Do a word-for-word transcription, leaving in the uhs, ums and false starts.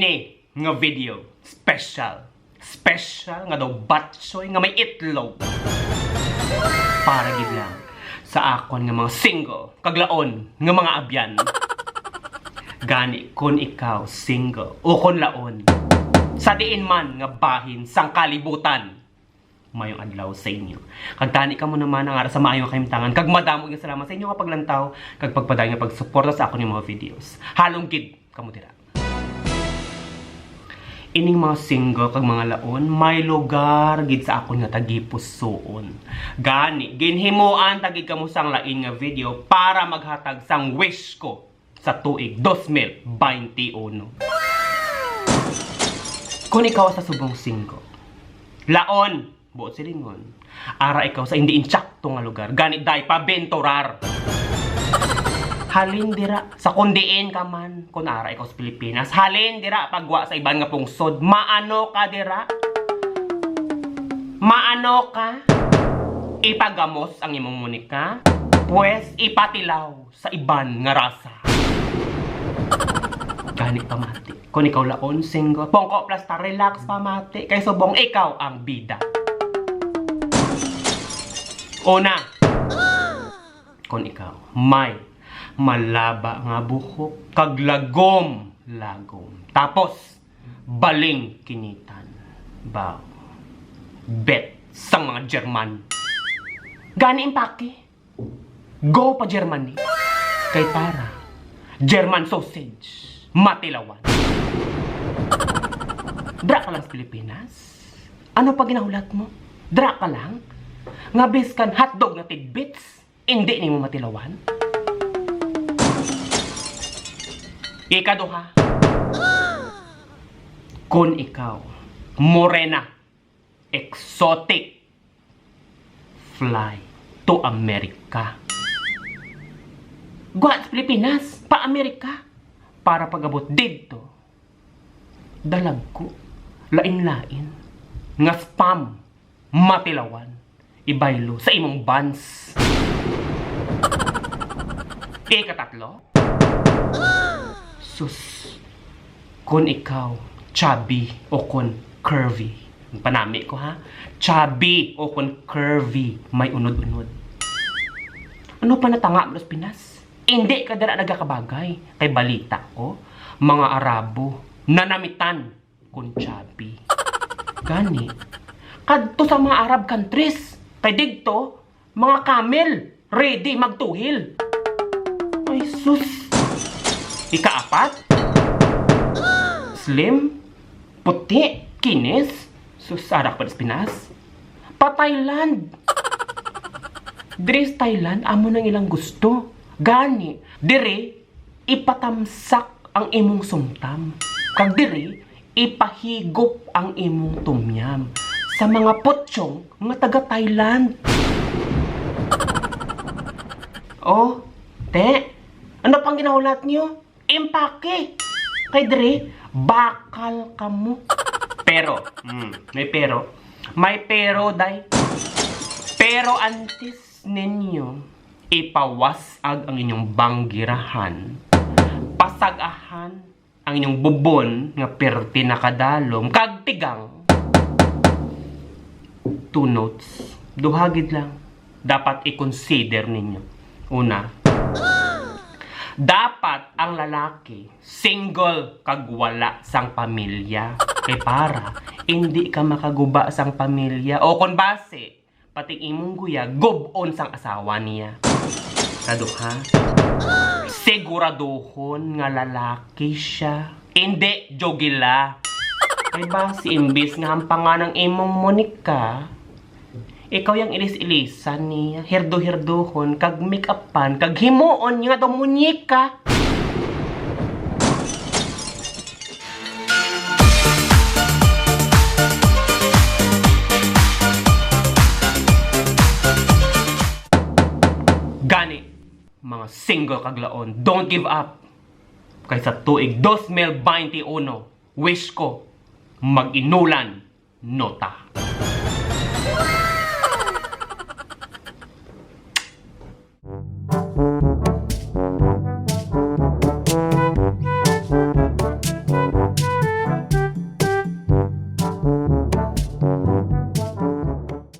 Ni nga video, special. Special nga daw batchoy nga may itlog. Para gid lang sa akon nga mga single kag laon nga mga abyan. Gani, kun ikaw single o kun laon, sa diin man nga bahin sang kalibutan, mayong adlaw sa inyo. Kag tani kamo naman ang ara sa maayo nga kahimtangan, kag madamo nga salamat sa inyo nga paglantaw kag pagpadayon nga pagsuporta sa akon nga mga videos. Halong gid kamo dira. Ining mga single kag mga laon, may lugar gid sa akon nga tagipusoon. Gani, ginhimuan ta gid kamo sang lain nga video para maghatag sang wish ko sa tuig dos mil baynte uno. Kung ikaw sa subong single, laon, buot silingon, ara ikaw sa hindi insakto nga lugar, gani day pabenturar. Halin dira, sa kun diin ka man, kung ara ikaw sa Pilipinas, halin dira, pagwa sa iban nga pungsod, maano ka dira? Maano ka? Ipagamos ang imong munika, pues ipatilaw sa iban nga rasa. Gani pamati. Kung ikaw laon, single, pongko plastar, relax pamati. Kay subong ikaw ang bida. Una, kung ikaw may malaba nga buhok kag lagom-lagom. Tapos, baling kinitan. Ba, bet sang mga German. Gani impake. Go pa Germany. Kay para, German sausage, matilawan. Dra ka lang sa Pilipinas? Ano pa ginahulat mo? Dra ka lang? Nga biskan hotdog nga tidbits, hindi nimo matilawan? Ikaduha, kun ikaw, morena, exotic, fly to America. Gwa sa Pilipinas, pa Amerika. Para pag-abot didto, dalagko, lain-lain, nga spam, matilawan, ibaylo sa imong buns. Ikatatlo, sus, kun ikaw chubby o kun curvy, panami ko ha, chubby o kun curvy, may unod-unod. Ano pa natanga mo sa Pinas? Hindi ka dira nagakabagay. Kay balita ko, mga Arabo, nanamitan kun chubby. Gani, kadto sa mga Arab countries. Kay digto, mga camel, ready magtuhil. Ay, sus. Ikaapat, slim, puti, kinis. Sus, arak pa sa Pinas. Pa Thailand. Diri sa Thailand, amo nang ilang gusto. Gani, diri, ipatamsak ang imong sumtam. Kag diri, ipahigop ang imong tumyam sa mga putyong nga taga Thailand. Oh, te, ano pang ginahulat niyo? Impake. Kay diri, bakal kamo. Pero, mm, may pero. May pero, day. Pero antes ninyo ipawasag ang inyong banggirahan, pasag-ahan ang inyong bubon nga perti nakadalom kag tigang. Two notes. Duha gid lang. Dapat i-consider ninyo. Una, dapat ang lalaki single kag wala sang pamilya. Kay para hindi ka makaguba sang pamilya. O kon basi, pati imong guya gub-on sang asawa niya. Kaduha, siguraduhon nga lalaki siya. Hindi, jogila. Kay basi imbis nga hampangan ang imong Monica, ikaw yang ilis-ilisan niya, hirdo-hirdohon, kag make-upan, kag himuon niya nga daw muñeca. Gani, mga single kag laon, don't give up. Kay sa tuig dos mil baynte uno, wish ko, mag-inulan nota.